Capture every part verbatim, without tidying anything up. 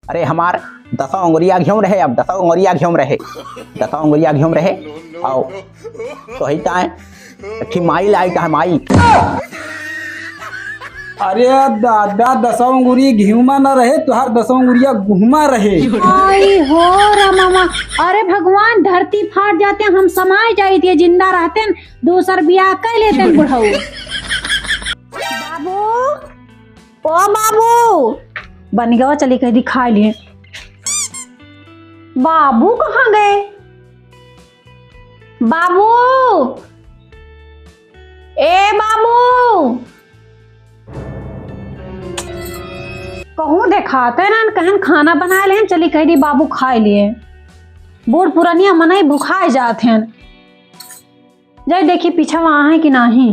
अरे हमार दसों अंगुरिया घिउम रहे, अब दसों अंगुरिया घिउम रहे, दसों अंगुरिया घिउम रहे। आओ, तो ही ताए, अच्छी माई लाई ताए, माई। अरे दादा, दसों अंगुरी घिउमा न रहे, तुहार दसों अंगुरिया गुहुमा रहे। आई हो रामा। अरे भगवान, धरती फाट जाते, हम समाए जाइत, ये जिंदा रहते, दूसर बियाह कर लेते बुढ़ऊ। बाबू, ओ बाबू, बन गवा, चली कह दी, खा लिए। बाबू कहाँ गए? बाबू, ए बाबू, कहूँ देखाते ना, कहन खाना बनाए लेन, चली कह दी बाबू खाए लिए। बूढ़ पुरनिया मनई भुखाए जात हैं। जाए देखी पीछा वहाँ है कि नाही।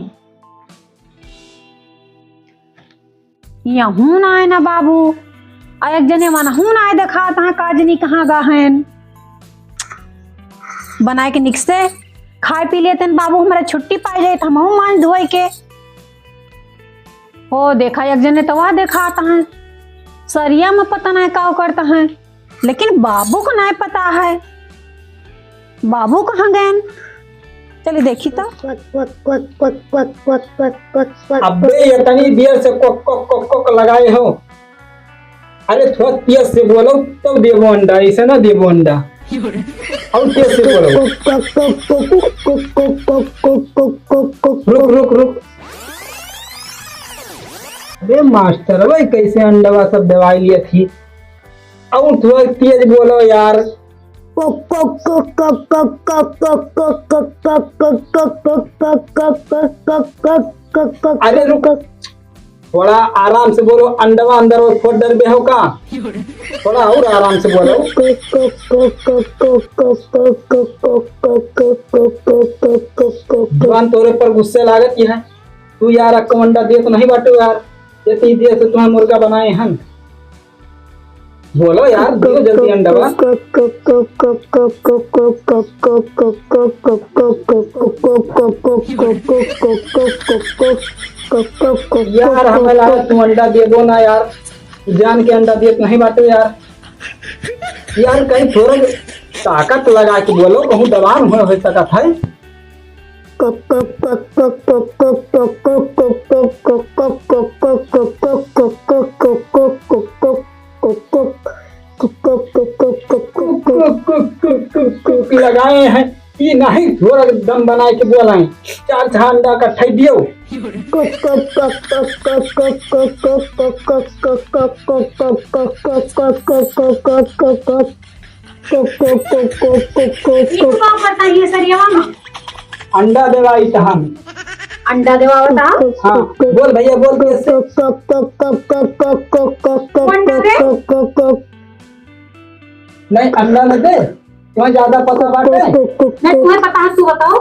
यहूँ ना आए ना बाबू, आ एक जने वनहूँ ना आए, देखात हैं का जनी कहाँ गा हैं। बनाए के निक से खाए पी लेते हैं बाबू, हमारे छुट्टी पाए जाए तो हमहूँ मांज धोए के। ओ देखा, एक जने तो वह देखात हैं, सरिया में पता नहीं का करता है। लेकिन बाबू को नाय पता है, बाबू कहाँ गएन? चली देखी तो। अबे, इतनी देर से कोक, कोक, कोक, कोक लगाए हो। अरे, थोड़ा तेज से बोलो, तब देबो अंडा, ऐसे ना देबो अंडा। और तेज से बोलो। रुक, रुक, रुक। अबे मास्टर, भाई कैसे अंडवा सब दवाई लिया थी? और थोड़ा तेज बोलो यार। अरे रुक, थोड़ा आराम से बोलो, अंडवा अंदर और फोड़ डरबे हो का? थोड़ा और आराम से बोलो। जवान तोरे पर गुस्से लागत ही है। तू यार अक्को अंडा दिए तो नहीं बाटो यार, ये तो दिए तो तुम्हें मुर्गा बनाए हन। बोलो यार, दियो जल्दी अंडवा। यार, हमें लगा तू अंडा देबो ना यार, जान के अंडा देत नहीं बाटे यार। यार, कहीं थोड़ा ताकत लगा के बोलो, कहूँ दबान हो, हो सकत है। लगाए हैं, ये नहीं थोड़ा दम बनाए के बोला है, चार छह अंडा का ठै दियो। ई तो का करता है ये सरियावा में? अंडा देवाई तहन। अंडा देवावता? हाँ, बोल भैया, बोल कैसे? कौन अंडा दे? नहीं, अंडा न दे, तुम्हें ज्यादा पता बाटे? नहीं, तुम्हें पता है, तू बताओ।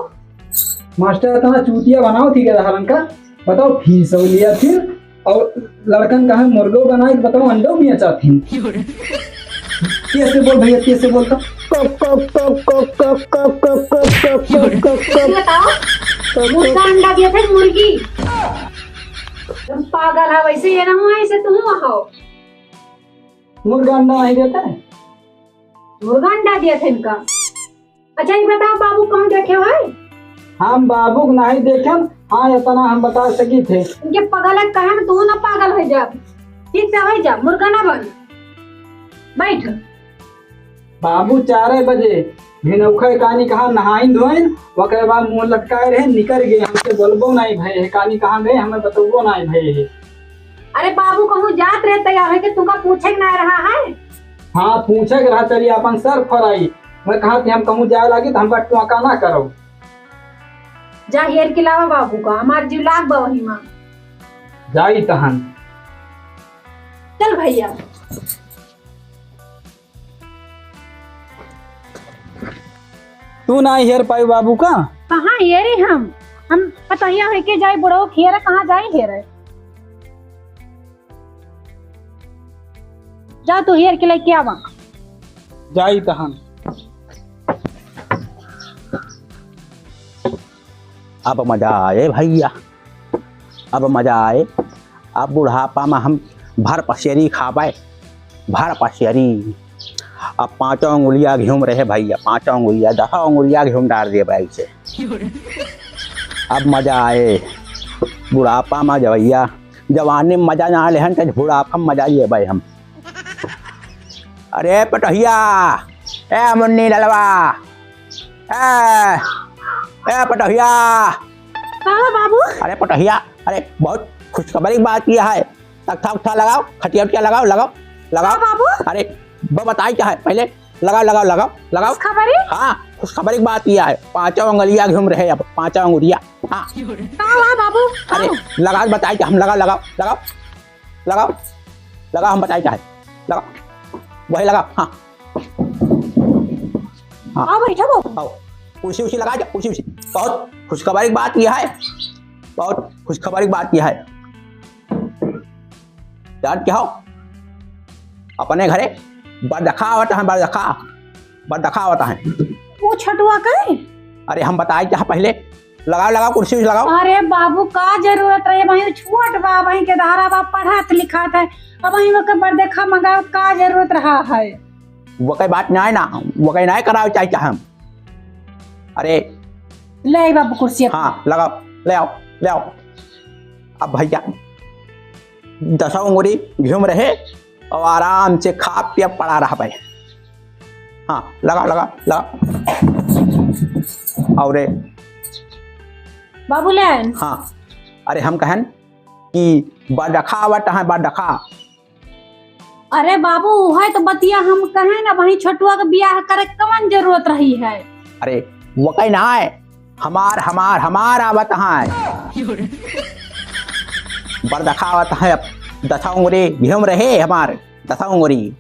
मास्टर, इतना चूतिया बनाओ, ठीक है, हलन का। बताओ, फीस हो लिया फिर, और लड़कन का है मुर्गो बनाए, बताओ, अंडो भी चाहती। कैसे बोल भैया, कैसे बोलता? बताओ, मुर्गा अंडा दिया था, मुर्गी। तुम पागल है, वैसे ये ना हुआ, ऐसे तुम हो। मुर्गा अंडा नहीं देता है? मुर्गा अंडा दिया था इनका। अच्छा, ये बताओ, बाबू कहाँ देखे हो? हम बाबू को नहीं देखे। हाँ, इतना हम बता सकी थे। इनके पगल है, कहे में तू ना पागल हो जा। ठीक से हो जा, मुर्गा ना बन। बैठ। बाबू चार बजे भिनौखे कानी कहाँ नहाइन धोइन, ओकरे बाद मुँह लटकाए रहे, निकर गए, हमसे बोलबो नहीं भए है, कानी कहाँ गए, हमें बतौबो नहीं भए है। अरे बाबू, कहूँ जात रहे तैयार है कि तुमका पूछे के ना रहा है? हाँ, पूछे के रहा, चलिए अपन सर फराई। मैं कहा कि हम कहूँ जाए लागी तो हमका टोका ना करो। जा हेर के लावा बाबू का, हमार जीव लाग बा वही माँ। जाई तहन। चल भैया। तू ना हेर पाई बाबू का? कहाँ हेरे हम? हम पतहिया होके जाए बुढ़ऊ खेर, कहाँ जाए हेरे? जा तू हेर के लेके आवा। जाई तहन। अब मजा आए भैया, अब मजा आए। अब बुढ़ापा में हम भर पसेरी खाबे। भर पसेरी। अब पाँचों अंगुलिया घिउम रहे भइया, पाँचों अंगुलिया, दसों अंगुलिया घिउम डार दिए बैग से। अब मजा आए, बुढ़ापा मा जवैया, जवानी मा मजा ना लेहन, त बुढ़ापा मा मजा लेबै हम। अरे पटोहिया, ए मुन्नी ललवा, ए, ए पटोहिया। का बा बाबू? अरे पटोहिया, अरे बहुत खुशखबरी की बात यह है। तख्ता उख्ता लगाओ, खटिया उटिया लगाओ, लगाओ, लगाओ। का बाबू? अरे ब-, बताई क्या है, पहले लगाओ, लगाओ, लगाओ, लगाओ। खुशखबरी? हाँ, खुशखबरी की बात यह है, पाँचों अंगुलिया घिउम रहे अब, पाँचों अंगुलिया। हाँ। का हुआ बाबू? अरे का? लगाओ, बताई क्या हम, लगाओ, लगाओ, लगाओ, लगाओ, लगाओ, हम बताई क्या है, लगाओ, वही लगाओ। हाँ। हाँ। आओ, बैठो बाबू। आओ, कुर्सी उर्सी लगा दो, कुर्सी उर्सी। बहुत खुशखबरी की बात यह है, बहुत खुशखबरी की बात यह है। जानत क्या हो, अपने घरे बरदखा आवत है, बरदखा, बरदखा आवत है। वो छोटुआ का है? अरे हम बताई क्या पहले, लगाओ, लगाओ, कुर्सी उर्सी लगाओ। अरे बाबू, का जरूरत रहे, वहीं छोट बा, वहीं के धारा बा, पढ़त लिखत है, अब वहीं ओके बरदखा मंगाओ, का जरूरत रहा है? वो कई बात ना है ना, वो कई ना करावे चाहे, चाहे हम। अरे। ले आई बाबू कुर्सी अपनी। हाँ, लगाओ, ले आओ, ले आओ। अब भइया, दसों अंगुरी घिउम रहे और आराम से खा पिया पड़ा रहबे। हाँ, लगा, लगा, लगा। और बाबू ले आए। हाँ, अरे हम कहन कि बरदखा आवत है, बरदखा। अरे बाबू, उहै तो बतिया हम कहेन, वहीं छोटुआ के बियाह करे के कवन जरूरत रही है? अरे, वो कहीं ना है, हमार, हमार, हमार आवत है। बरदखा आवत है, अब दसों अंगुरी घिउम रहे हमार, दसों अंगुरी।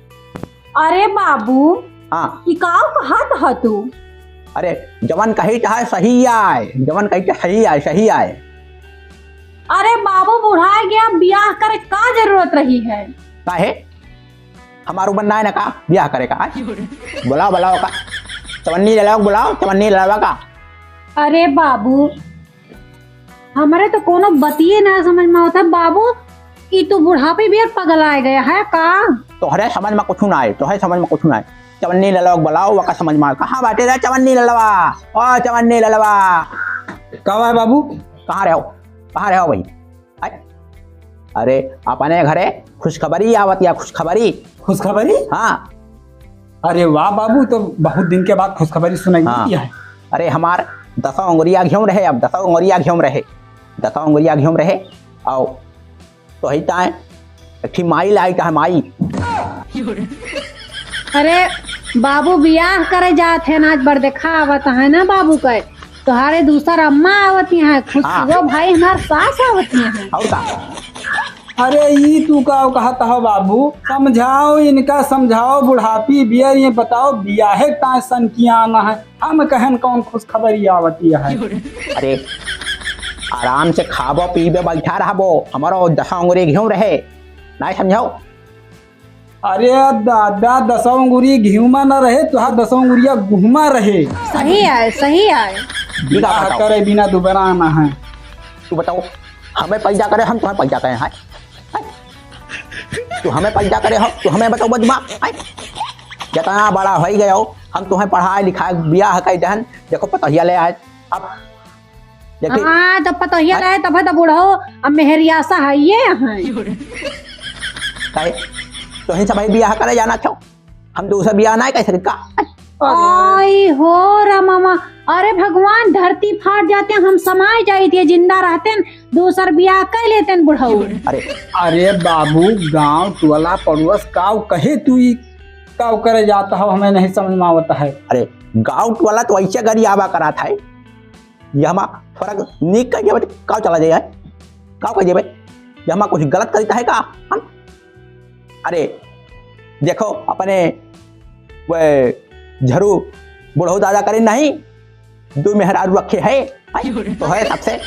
अरे बाबू, हाँ। ई काव कहत ह तू? अरे, जवन कही चाहे सही आए, जवन कही चाहे सही आए, सही आए। अरे बाबू, बुढ़ाए गया, बियाह करे का जरूरत रही है? काहे? हमार उमर ना है ना का बियाह करे का, आय? बुलाओ, बुलाओ का। चवन्नी ललवा के बुलाओ, चवन्नी ललवा का। अरे बाबू, हमरे तो कोनो बतिये ना समझ में आवत है। बाबू, ई तू बुढ़ापे भी पगलाए गया है का? तोहरे समझ में कुछ ना आए, तोहरे समझ में कुछ ना आए। चवन्नी ललवा के बुलाओ, वका समझ में आए। कहाँ बाटे रे चवन्नी ललवा? ओ चवन्नी ललवा। का बा बाबू? कहाँ रहो? कहाँ रहो भाई? अरे, अरे, अपने घरे खुशखबरी आवत या, खुशखबरी। खुशखबरी? हाँ। अरे वाह बाबू, तो बहुत दिन के बाद खुशखबरी सुनाई हाँ। दिया है। अरे, हमार दसों अंगुरिया घिउम रहे, अब दसों अंगुरिया घिउम रहे, दसों अंगुरिया घिउम रहे। आओ, तो ही ताए, एक ठी माई लाई ताए, माई। अरे, बाबू बियाह करे जात है ना, आज बरदखा आवत है ना बाबू के, तोहारे दूसर अम्मा आवती हैं, खुश हाँ। हुआ भाई, हमार सास आवती हैं। और का? अरे, ई तू का कहत हो बाबू? समझाओ इनका, समझाओ, बुढ़ापी बिया, ये बताओ, बियाहे ताए सनकियान है, हम कहन कौन खुशखबरी आवती है? अरे, आराम से खाबो, पीबे, बैठा रहबो, हमारो दसों अंगुरी घिउम रहे, नाहीं समझाओ? अरे दादा, दसों अंगुरी घिउमा न रहे, तुहार दसों अंगुरिया गुहुमा रहे। सही आए, सही आए। बिना बियाह बताओ। करे बिना दुबरा ना है। तू बताओ, हमें पैदा करे, हम तुम्हें पैदा करे हैं? हैं? तू हमें पैदा करे हो, तू हमें बताओ बदमा, हैं? जितना बड़ा होइ गए हो, हम तुम्हें पढ़ाए लिखाए, बियाह कर दहन, देखो पतोहिया ले आए। अब देखी। हाँ, जब पतोहिया हैं? रहे, तब तो बुढ़ऊ, अब मेहरियासा है ये हैं। काहे? तोही सब भाई बियाह करे जाना छो, हम दूसर बियाह ना कर सके का? आई हो रामा, अरे भगवान, धरती फाट जाते, हम समाए जाइत, जिंदा रहते, दूसर बियाह कर लेते बुढ़ऊ। अरे, अरे बाबू, गांव टोला पड़ोस काव कहे तू ई काव करे जात हो, हमें नहीं समझ में आवत है। अरे, गांव टोला तो ऐसे गरियावा करात है, ये हमा फर्क नीक कर जेबे, काव चला जाए, काव कर जेबे, ये हमा कुछ गलत करता है का हम? अरे, देखो, अपने वे झरू बुढ़ऊ दादा करे नहीं, दो मेहरारू रखे है, हैं? तो है सबसे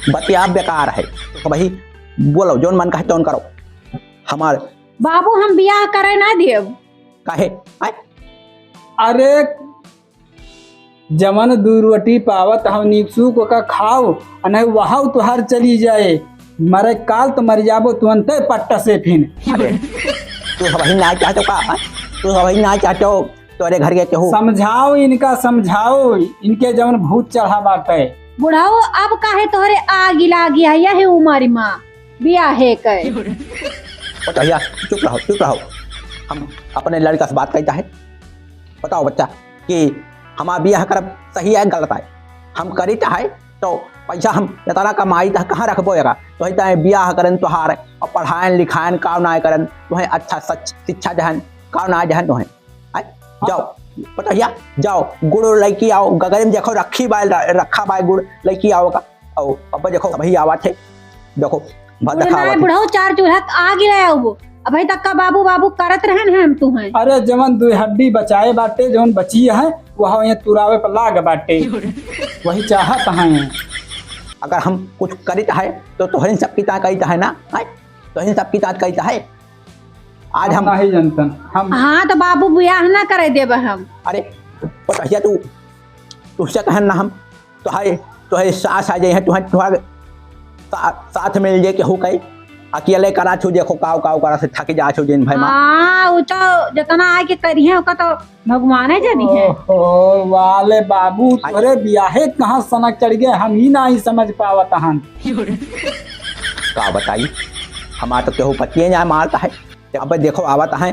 बतिया बेकार है। तो भाई, बोलो, जौन मन कहे तौन करो। हमार बाबू, हम बियाह करे ना देब। काहे? हैं? अरे, जवन दू रोटी पावत हव नीक सूख ओका खाओ, अ नहीं वहाव तुहार चली जाए। मरे काल तो मर जाबो तुरंते पट्टा से फिन। अरे, तू सबही ना चाहतो का, हाँ? तू सबही ना चाहतो, तोरे घर के केहू। समझाओ इनका, समझाओ इनके, जवन भूत चढ़ा बाटे। बुढ़ऊ, अब काहे तोहरे आगी लागी है यही उमर मा बियाहे के? पटहिया, चुप रहो, चुप रहो। हम अपने लड़का से बात करता है। बताओ बच्चा कि हमार बियाह करब सही है, गलत है? हम करी चाहे तो पैसा हम इतना कमाई त कहाँ रखबो एका? तोहे ताहे बियाह करन तोहार, और पढ़ाएन लिखाएन काव ना करन, तोहे अच्छा सच शिक्षा दहन, काव ना दहन तोहे। आय, जाओ, पटहिया, जाओ, गुड़ लइके आओ, गगरी में देखो रखी बाय, रखा बाय गुड़, लइके आओ का। आओ, अब देखो, अभी आवा थे। देखो, भात देखा नाय आवा थे। बुढ़ऊ, चार चूल्हा आगी ले आओ। अभी तक का बाबू, बाबू करत रहन है हम तुहें। अरे, जवन दुई हड्डी बचाए बाटे, जवन बची है, वह ये तुरावे पर लाग बाटे। वही चाहत हैं। अगर हम कुछ करित है, तो तोहरिन सबकी ता कहित है ना, हैं? तोहरिन सबकी ता कहित है। आज हम हम नहीं जनतन, हम हाँ, तो बाबू बियाह ना करे देब हम। अरे, पटहिया तू, तुझसे कहन ना हम, तोहरे, तोहरे सास आ जाई है, तोहरे, तोहरे सा-, साथ मिल जाए केहू कई, अकेले करा छु, देखो काव, काव करा से थक जा छु दिन भर मा। हाँ, वो तो जितना आए के करी है, ओका तो भगवाने जानी है। ओहो, वाले बाबू, आई। तोरे बियाहे कहाँ सनक चढ़ गए, हम ही ना ही समझ पावत हन। का बताई, हमार तो केहू पतिये ना मारता है। अब देखो, आवत है,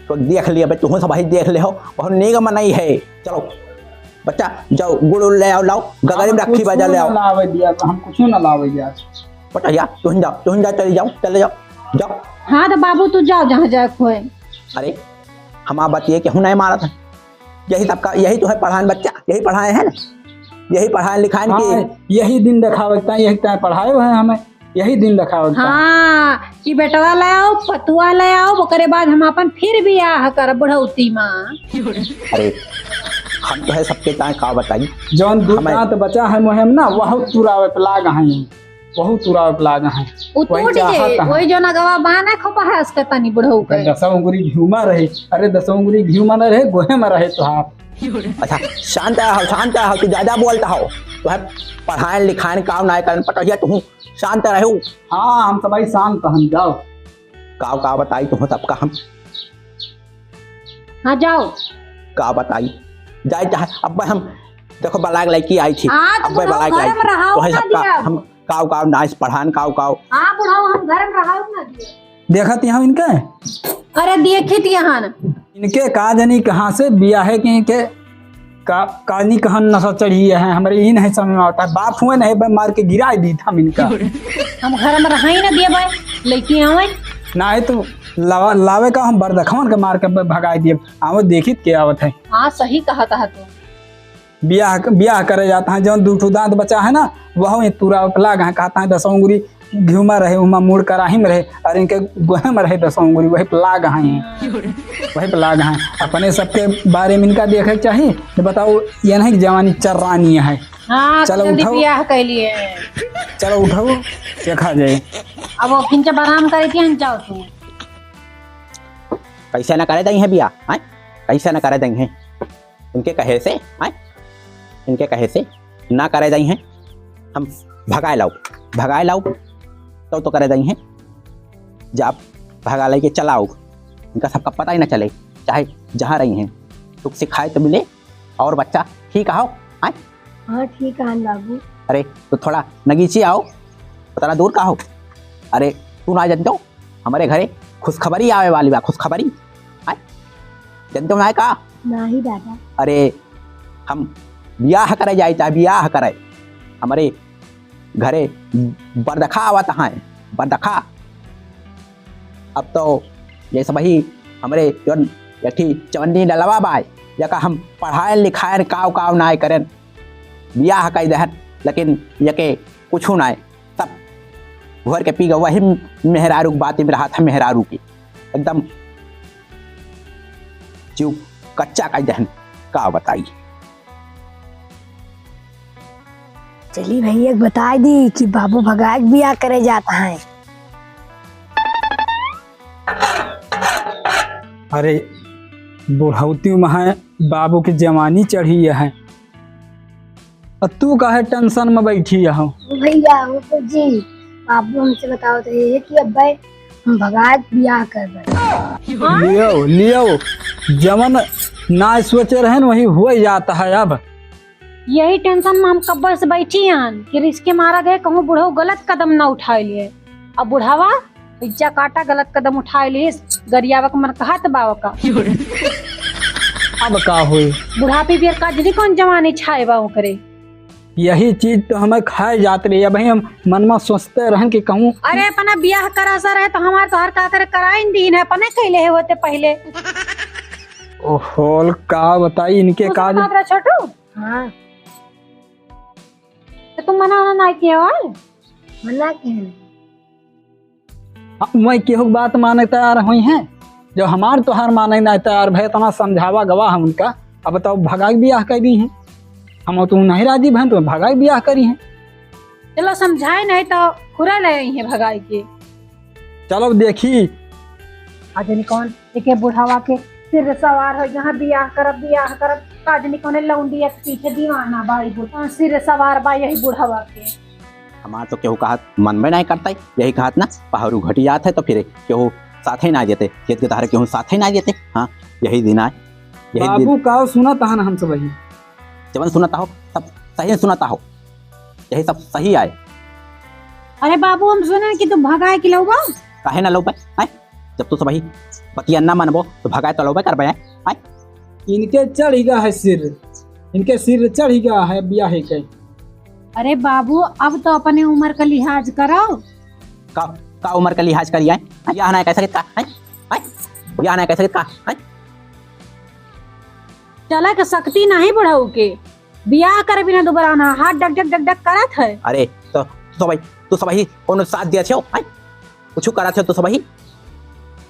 तो देख लिया भाई, तुहूँ सब भाई देख ले हो, बहुत नेग मनई है। चलो बच्चा, जाओ, गुड़ उड़ ले आओ, लाओ, गगरी में हम रखी कुछ बजा ले ना आओ। लावे दिया, हम कुछ ना लावे दिया। पटहिया, तुहूँ जाओ, तुहूँ जाओ, चले जाओ, चले जाओ, जाओ। हाँ, तो बाबू, तू जाओ, जहाँ जाए खोए। अरे, हमार बतिये केहू नहीं मारत है। यही सबका, यही तो है पढ़ान बच्चा, यही पढ़ाए है ना, यही पढ़ाए लिखाए हाँ, के। यही दिन देखावे के ताई, यही ताई पढ़ाए हुए हैं हमें, यही दिन देखावे के ताई। हाँ, कि बेटवा ले आओ, पतुआ ले आओ, ओकरे बाद हम अपन फिर बियाह करब बुढ़ौती मा। अरे, हम तो है सबके ताई का बताई। जौन दू हमें दांत बचा है मुहे में ना, वह तुरावे पे लाग हैं। बहुत तुराव लाग है। उ वही टूट चाहत जे, है। वही जो नगवा बाना खोपा है, उसका तनी बुढ़ऊ के। दसों उंगरी घिउमा रहे। अरे, दसों उंगरी घिउमा न रहे, गोहे में रहे तोहार। अच्छा, शांत रहो, शांत रहो, तू ज्यादा बोलता हो। तोहे पढ़ाएन लिखाएन काम ना करन, पटहिया तू शांत रहो। हाँ, हम सब भाई शांत हन, जाओ। काव, काव बताई तू सबका हम। हाँ, जाओ। का बताई? जाए चाहे, अब हम, देखो, बलाक लड़की आई थी। हाँ, तो अब बुढ़ऊ बलाक घर लड़की। में रहाओ तोहे ना सबका दिया। हम काव काव नाइस पढ़ान काव काव। हाँ बुढ़ऊ, हम घर में रहाऊ ना दिया। देखत यहाँ इनके? अरे देखित यहाँ न। इनके का जानी कहाँ से बियाहे के इनके का, कानी कहन नशा चढ़ी है, हमरे ई नहीं समझ में आवता है। बाप हुए नहीं बे, मार के गिराई दीत हम इनका। हम घर में रहाई ना दिए बे, लइके आवे। ना है तो लावा, लावे का हम बरदखवन के मार के ब-, भगाई दिए। आवे देखित के आवत है। हाँ सही कहत है तू। बियाह, बियाह करे जात हैं, जौन दू ठो दांत बचा है ना, वह ये तुरावे पे लाग हैं, कहता है दसों उंगरी घिउमा रहे, उमा मूड़ कराही में रहे, और इनके गोहे में रहे दसों उंगरी, वही पे लाग हैं, वही पे लाग हैं। अपने सबके बारे में इनका देखे के चाही, तो बताओ, ये नहीं कि जवानी चर्रानी है। हाँ, चलो जल्दी उठाओ। बियाह कर लिए। चलो उठाओ, देखा जाए। अब वो खिंचा बराम करे के हम जाओ तू। कैसे ना करे दई है बियाह, हैं? कैसे ना करे दई है? इनके कहे से, आय? इनके कहे से ना करे दई हैं, हम भगाए लाओ, भगाए लाओ, तो, तो करे दई हैं। जब भगा लेके चलाओ, इनका सबका पता ही ना चले, चाहे जहाँ रही हैं, सुख से खाए तो मिले। और बच्चा ठीक आओ, आय? हाँ, ठीक है बाबू। अरे, तो थोड़ा नगीची आओ, उतना दूर का हो? अरे, तू ना जानते हो, हमरे घरे खुशखबरी आवे वाली बा, खुशखबरी। आय? जनते हो ना का? नाही दादा। अरे, हम बियाह करे जाई, चाहे बियाह करे, हमरे घरे बरदखा आवत हैं, बरदखा। अब तो ये सब ही हमरे जौन एक ठी चवन्नी डलवा बाय, जेका हम पढ़ाएन लिखाएन काव काव नाय करेन, बियाह कई देहन, लेकिन यके कुछु नाय। सब घोर के पी गए, वही मेहरारू के बात में रहा था, मेहरारू की एकदम जीव कच्चा कई देहन, का बताई। चली भैया के बताई दी कि बाबू भगाए के बियाह करे जात हैं। अरे बुढ़ौती में है, बाबू के जवानी चढ़ी है, और तू काहे tension में बैठी हो? ओ भैया, वो तो जी, बाबू हमसे बतावत रहे हैं कि अब्बे हम भगाए के बियाह करबे। लियो, लियो, जवन ना सोचे रहन, वही हुए जाता है अब। यही tension में हम कब्बे से बैठी हन कि रिस्क के मारा गए, कहूँ बुढ़ऊ गलत कदम ना उठाए लिए। अब बुढ़ावा इज्जा काटा गलत कदम उठाए लिए, गरियावा के मन कहत बा ओका। अब का होई? बुढ़ापी बेर का जनी कौन जवानी छाए बा ओकरे। यही चीज तो हमें खाए जात रही। अबहीं हम मन में सोचते रहन कि कहूँ अरे, अपना बियाह करा सा रहे तो हमार तोहार का करे कराइन दीन है, अपने कैले है होते पहले। ओहो, का बताई इनके तू काज। सुन बात रहा छोटू? हाँ। तो तुम मना वना ना किया हो? मना किया नहीं। हाँ, मैं केहू के बात माने तैयार हुई हैं? जब हमार तोहार माने ना तैयार भए, इतना समझावा गवा हम उनका, अब तो भगाई बियाह कर दी हैं। हम तो नहीं राजी भन, तो भगाई बियाह करी हैं। चलो समझाए नहीं तो खुरा ले आई हैं भगाई के। चलो देखी। आज नहीं कौन एके बुढ़ावा के सिर सवार हो, यहाँ बियाह करब, बियाह करब। का जनी कौने लौंडिया के पीछे दीवाना बाई बुढ़-, कौन सिर सवार बा यही बुढ़ावा के। हमार तो केहू कहत मन में नहीं करता है, यही कहत ना पहरू घटी जात है तो फिर केहू साथे ना देते, खेत के तहरे केहू साथे ना देते। हाँ, यही दिन आए, यही दिन। बाबू का सुनत हन हम सब ही। जवन सुनत हो, सब सही सुनत हो, यही सब सही आए। अरे बाबू, हम सुने कि तू भगाए के लौबा। काहे ना लौबे? हैं? जब तू सबही बतिया ना मनबो, तो भगाए तो लौबे करबे, हैं? हैं? इनके चढ़ गया है सिर, इनके सिर चढ़ गया है बियाहे के। अरे बाबू, अब तो अपने उम्र का लिहाज करो। का, का उम्र का लिहाज करी, हैं? बियाह ना कैसे का, हैं? हैं? बियाह ना कैसे का, हैं? चला के शक्ति नहीं बुढ़ऊ के, बियाह करे बिना दोबारा ना, हाथ डग डग डग डग करत है। अरे, तो, तो भाई, तू सबही कौनो साथ दिया छो, हैं? कुछ करत हो तो सबही?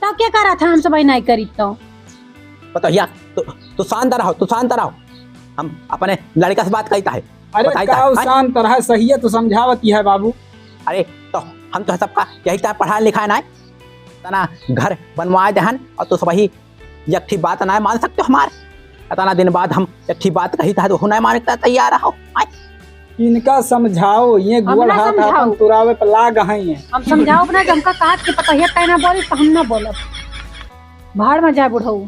तो क्या करत है, हम सबही नहीं करी तो? पतोहिया, तू, तू शांत रहो, तू शांत रहो। हम अपने लड़का से बात करता है। अरे, बताई का ता, हैं? शांत रहा, सही है, तू समझावती है बाबू। अरे, तो हम तो सबका यही तरह पढ़ाए लिखाए ना है। तना घर बनवाए दहन और तू सबही एक ठी बात ना मान सकते हो हमार? इतना दिन बाद हम एक ठी बात कही था तो हु नहीं माने के तैयार हो। आय? इनका समझाओ, ये हम गोड़ ना हाथ समझाओ। अपन तुरावे पर लाग हैं ये। हम समझाओ अपना, जब हमका कहत कि पतोहिया तय ना बोली तो हम ना बोलब। भाड़ में जाए बुढ़ऊ।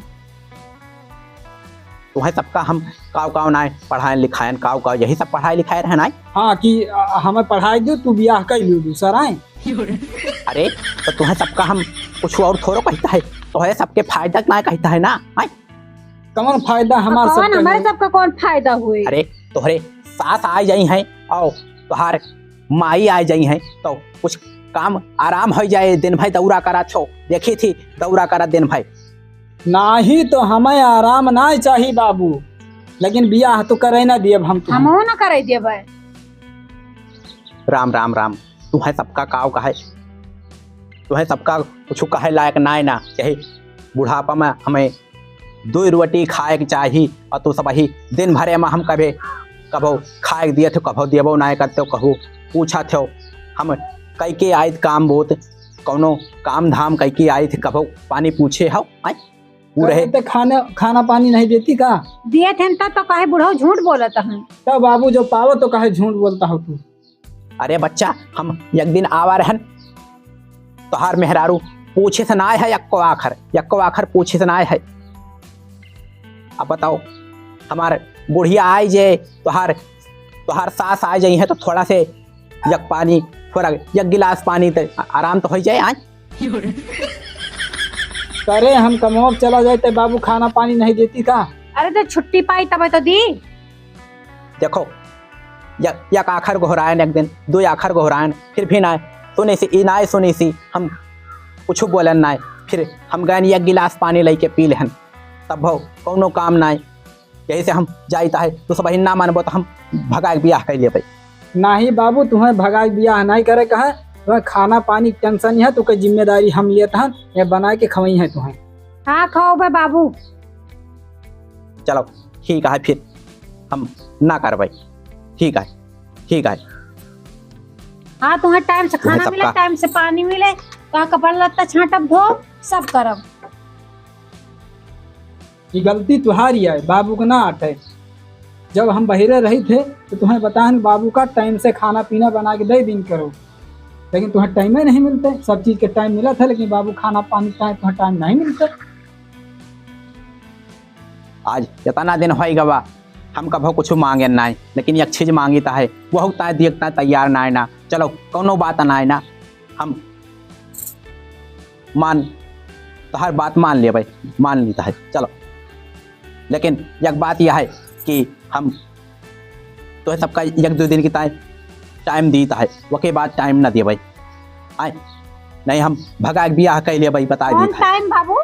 तुम्हें सबका हम काव काव ना पढ़ाए लिखाएन, काव काव यही सब पढ़ाए लिखाए रहे ना। हाँ, कि, अ, हमें पढ़ाई दो, तू बियाह कर लियो दूसर आए। अरे, तो तुम्हें सबका हम कुछ और थोड़ो कहता है, तो है सबके फायदा ना कहता है ना, आय? कमन फायदा हमार कौन सबके हमारे होई? सबका कौन फायदा हुई? अरे, तोहरे सास आ जाई हैं और तोहार माई आ जाई हैं, तो कुछ काम आराम हो जाए, दिन भर दौरा करत छो, देखी थी दौरा करत दिन भर। नाही तो हमें आराम ना चाही बाबू, लेकिन बियाह तो करे ना दियब हम तुम्हें। हमहू ना करे देबै। राम, राम, राम। तुहें सबका काव कहे, तुहें सबका कुछ कहे लायक नाय ना। यही बुढ़ापा में हमें दो रोटी खाए के चाही और तू सबही दिन भरे में हम कभे, कभो खाए के दिए थे, कभो देबो नाय करते हो, कहू पूछा थे हम कई के आइत काम बोत, कौनो काम धाम कई के आइत, कभो पानी पूछे हो, आय? ऊ रहे। कहे ते खाना, खाना पानी नहीं देती का? दिए थे तब तो कहे बुढ़ऊ झूठ बोलत हन। तब बाबू जो पावो तो कहे झूठ बोलता हो तू। अरे बच्चा, हम एक दिन आवा रहन, तोहार मेहरारू पूछे से ना है, यक्को आखर, यक्को आखर पूछे से ना है। अब बताओ, हमार बुढ़िया आइ जाए, तोहार, तोहार सास आ जाई है तो थोड़ा से एक पानी, थोड़ा एक गिलास पानी तो आराम तो हो जाए। आज करे हम कमवा पे चला जाए तो बाबू खाना पानी नहीं देती का? अरे तो छुट्टी पाई तब तो दी। देखो, या, या आखर गोहरायन एक दिन, दो आखर गोहरायन, फिर भी ना सुनी सी, ई ना सुनी सी, हम कुछ बोलन ना। फिर हम गए एक गिलास पानी लेके पी लेहन, तब हो कौनो काम ना। यही से हम जाइत है, तू सबही ना मानबो तो हम भगाए के बियाह कर लेबै। नाही बाबू, तुम्हें भगाए के बियाह नहीं करे कहे, तुम्हें खाना पानी के tension है, तो कोई जिम्मेदारी हम लेत हन, ये बनाए के खवई है तुम्हें। हाँ, खवाओ बे बाबू। चलो, ठीक है, फिर हम ना करबै। ठीक है, ठीक है। हाँ, तुम्हें time से तुम्हें खाना मिले, सबका time से पानी मिले, कहाँ कपड़ा लत्ता छांटब, धोब, सब करब। ये गलती तुहारी है, बाबू का ना आटे। जब हम बहिरे रही थे, तो तुम्हें बताएन, बाबू का time से खाना पीना बना के दे दिन करो। लेकिन तुहें टाइमे नहीं मिलते। सब चीज के टाइम मिलत है, लेकिन बाबू खाना पानी का तुहें टाइम नहीं मिलते। आज इतना दिन होइ गवा, हम कभो कुछ मांगे नाय, लेकिन एक चीज मांगी त है, वहू ताय दिए ताय तैयार नाय ना। चलो, कौनो बात नाय ना, हम मान, तोहार बात मान लेबै, मान ली त है, चलो। लेकिन एक बात यह है कि हम तोहे सबका एक दो दिन की ताय टाइम दी त है, वके बाद टाइम ना देबै। आय, नहीं हम भगा के बियाह कइ लेबै, बता कौन दी त है। टाइम बाबू?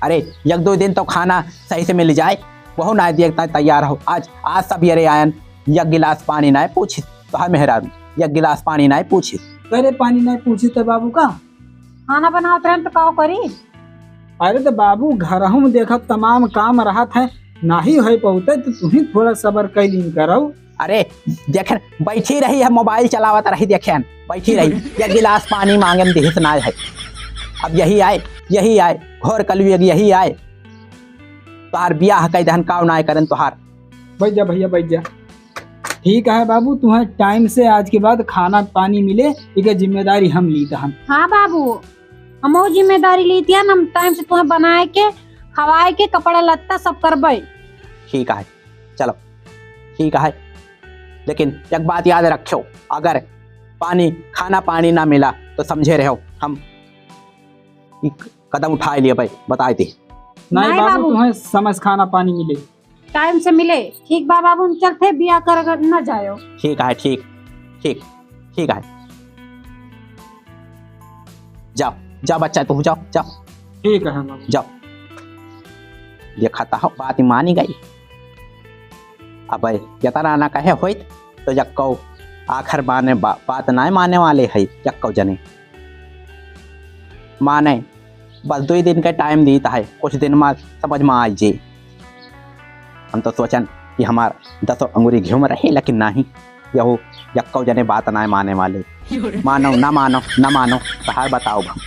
अरे, एक दो दिन तो खाना सही से मिल जाए, वहू ना दिए ताय तैयार हो। आज, आज सबेरे आयन, एक गिलास पानी नाय पूछी, तोहार मेहरारू, एक गिलास पानी नाय पूछी। अरे, पानी नाय पूछी त बाबू का? खाना बनावत रहन त का करी? अरे त बाबू, घरहू में देखत तमाम काम रहत है, नाही होइ पउते त तुही थोड़ा सबर कइ लीन करौ। अरे, देखेन, बैठी रही है, मोबाइल चलावत रही, देखेन, बैठी रही। एक गिलास पानी मांगेन दिहिस नाय है। अब यही आय, यही आय, घोर कलयुग यही आय। तोहार बियाह कइ दहन काव नाय करन तोहार। बैठ जा भैया, बैठ जा। ठीक है बाबू, तुहें टाइम से आज के बाद खाना पानी मिले, इके जिम्मेदारी हम लीत हन। हाँ बाबू, हमहू जिम्मेदारी लीत हन, हम टाइम से तुहें बनाए के, खवाए के, कपड़ा लत्ता सब करबै। ठीक है, चलो, ठीक है, लेकिन एक बात याद रखियो, अगर पानी, खाना पानी ना मिला तो समझे रहो, हम एक कदम उठाए लिए भाई, बताए दी। नहीं नहीं बाबू, बाबू। तुहें समय से खाना पानी मिले। टाइम से मिले। ठीक बा बाबू, हम चलते, बियाह कर न जायो। ठीक है, ठीक, ठीक, ठीक है। जाओ, जाओ बच्चा, तू जाओ, जाओ। ठीक है बाबू। जाओ। देखा त हो, बात मानी गई। अब यतना ना कहे होइत, तो यक्को आखिर माने बा-, बात नाय माने वाले है, यक्को जने। माने, बस दुई दिन के टाइम दीत है, कुछ दिन मा समझ मा आई जी। हम तो सोचन कि हमार दसो अंगुरी घिउ मा रही, लेकिन नाही, यहू यक्को जने बात नाय माने वाले। मानो, ना मानो, ना मानो, तहार बताओ हम।